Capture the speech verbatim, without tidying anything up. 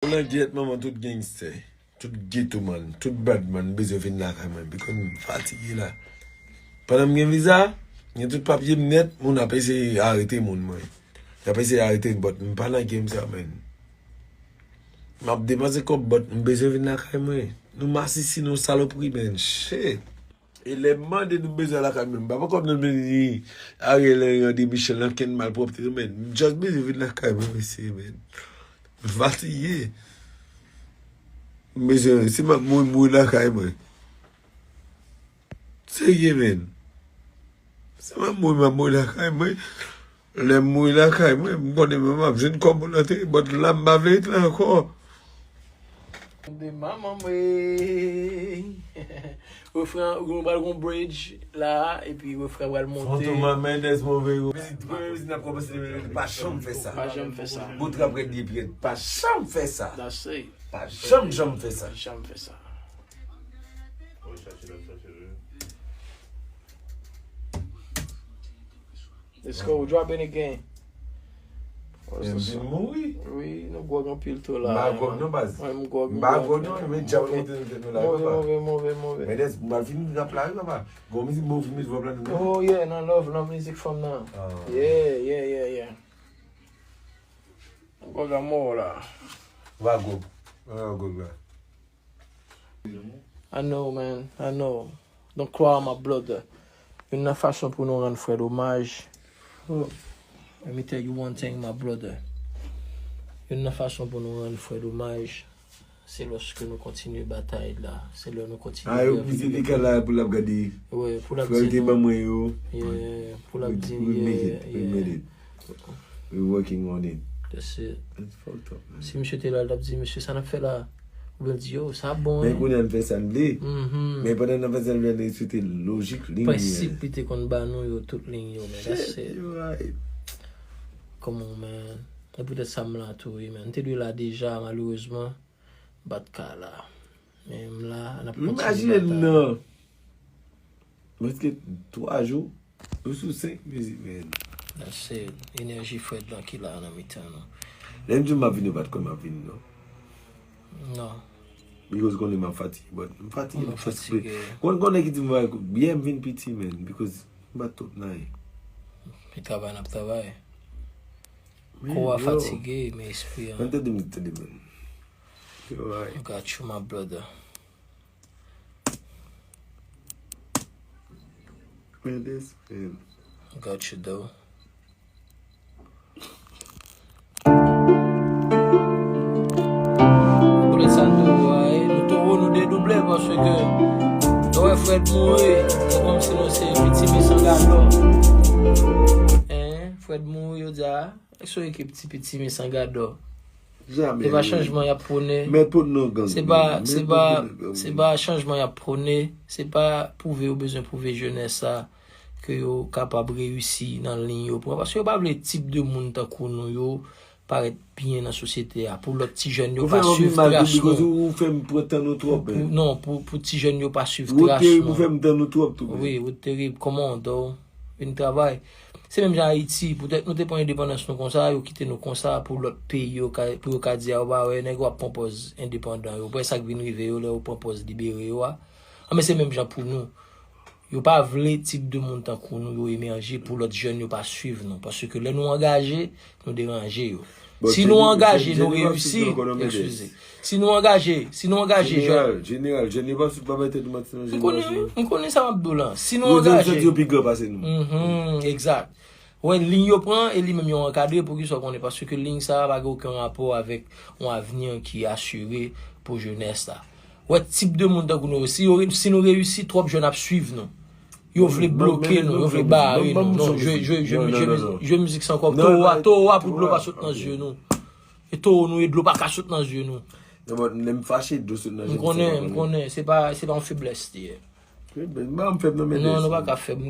Ou nan gyèt manman tout gangstè, tout ghetto man, tout bad man bezwen vin lakay mwen, because m fatige la. Pandan m gen viza, gen tout papye m nèt, moun ap eseye arete moun mwen. Y ap eseye arete m, but m pa nan game sa, man. M ap depanse kòb, but m bezwen vin lakay mwen. Nou masisi, nou salopri, man. Shit. E lè m mande nou bezwen lakay mwen, m pa poko ap nan vini Ariel Henry, André Michel, nan kenn malpwòpte, non, man. M just bezwen vin lakay mwen, mesye, man. M fatige. M bezwen, si m ap mouri, mouri lakay mwen. Serye, man. Si m ap mouri, m ap mouri lakay mwen. Lè m mouri lakay mwen, m konnen mwen m ap jwenn kòb pou l antere, but la m pa vle ret la ankò. De manman mwen. Refren, nou pral gon bridge la, epi refren pral monte. Fantom a Mendes move yo. Mizik, premye mizik n ap kòmanse, pa janm fè sa. Pa janm fè sa. Bout rap rèd li epi rèd, pa janm fè sa. That's it. Pa janm, janm fè sa. Janm fè sa. Let's go, drop it again. Men m vin mouri. Wi, nou gwòg anpil tou la. M pa gwòg non, baz. Mwen, m gwòg, m pa gwòg non, men djab monte nan tèt nou la, papa. Move, move, move, move. Men dèz, m al fin rap la, wi, papa. Gon mizik bon, fin met vòb la, nou. Oh, yeah, nan love, love mizik fanm nan. Yeah, yeah, yeah, yeah. Gwòg a mò la. Wa gwòg. Wa gwòg la. I know, man. I know. Don't cry, my brother. Youn nan fason pou nou rann Fred omaj. Oh. Let me tell you one thing, my brother. Youn nan fason pou nou rann Fred omaj, se lòske nou kontinye batay la. Se lè nou kontinye. Ah, yo pise li kal la pou l ap gade. Wi, pou l ap di nou. Fred te ban mwen yo. Yeah, pou l ap di nou, yeah, yeah. We working on it. That's it. It's fucked up, man. Si misye te la, l t ap di, "Mesye, sa n ap fè la?" Oubyen l di, "Yo, sa bon, wi." Men kounye a n fè sa n vle. Men pandan n ap fè sa n vle, n respekte lojik liy li. Prensip li te konn ba nou yo, tout liy yo, men that's it. Come on, man. E poutèt sa m la tou, wi, man. M te dwe la deja, malerezman. M pa t ka la. Men m la, n ap kontinye batay. Imajine nan. Prèske twa jou. Nou sou senk mizik, man. That's it. Enèji Fred lan ki la nan mitan nou. Lè m di w m ap vini, ou pa t kwè m ap vini, non. Non. Because konnen m ap fatige, but m fatige. Ou fatige. Konn, konnen ki di m va, yeah, m vin piti, man, because m pa t twòp nayi. E travay n ap travay. Kò a fatige, men espri an. Mwen tande m, tande, man. Yo, right. I got you, my brother. Man, this, man. I got you, though. Poutèt sa, nou, nou towo, nou dedouble, paske lè w wè Fred mouri, se kòmsi nou se piti men san gadò. Hein? Fred mouri, yo di, a, èske yon ekip ti piti men san gadò? Se pa chanjman y ap pwone. Se pa, se pa, se pa chanjman y ap pwone. Se pa pwouve yo bezwen pwouve jenès sa ke yo kapab reyisi nan liy yo pran. Paske yo pa vle tip de moun tankou nou yo parèt byen nan sosyete a. Pou lòt ti jèn yo pa swiv tras nou. Ou fè m pran tan nou twòp, man. Non, pou, pou ti jèn yo pa swiv tras nou. Ou fè m tan nou twòp tou, man. Wi, ou terib. Kòman w, though? Vin travay. Se menm jan Ayiti, poutèt nou te pran endepandans nou konsa, yo kite nou konsa pou lòt peyi yo ka, pou yo ka di, a, ou pa wè, nèg yo ap pran pòz endepandan yo. Ou wè sa k vin rive yo lè yo pran pòz libere yo a. Anben, se menm jan pou nou. Yo pa vle tip de moun tankou nou yo emèje pou lòt jèn yo pa swiv nou. Paske lè nou angaje, nou deranje yo. Si nou angaje, nou reyisi. Eskize. Si nou angaje, si nou angaje, jèn. Jeneral, jeneral, jèn yo p ap swiv, pa bay tèt nou manti non, jeneral. M konnen, m konnen sa m ap di w lan. Si nou angaje. Yo di yo pi gran pase nou. Mhm, egzak. Wè, liy yo pran, e li menm yo ankadre, poukisa w konnen? Paske liy sa a pa gen okenn rapò avèk yon avni ki asire pou jenès la. Wè, tip de moun tankou nou yo, si yo re-, si nou reyisi, twòp jèn ap swiv nou. Yo vle bloke nou, yo vle bare nou. Non, jwe, jwe, jwe, jwe mizik, jwe mizik san kòb. Towo a, towo a pou dlo pa sot nan zye nou. E towo nou, e dlo pa ka sot nan zye nou. Non, but lè m fache, dlo sot nan je m, m konnen, m konnen. Se pa, se pa yon feblès li ye. Feblès, m pa fèb nan men. Non, nou pa ka fèb.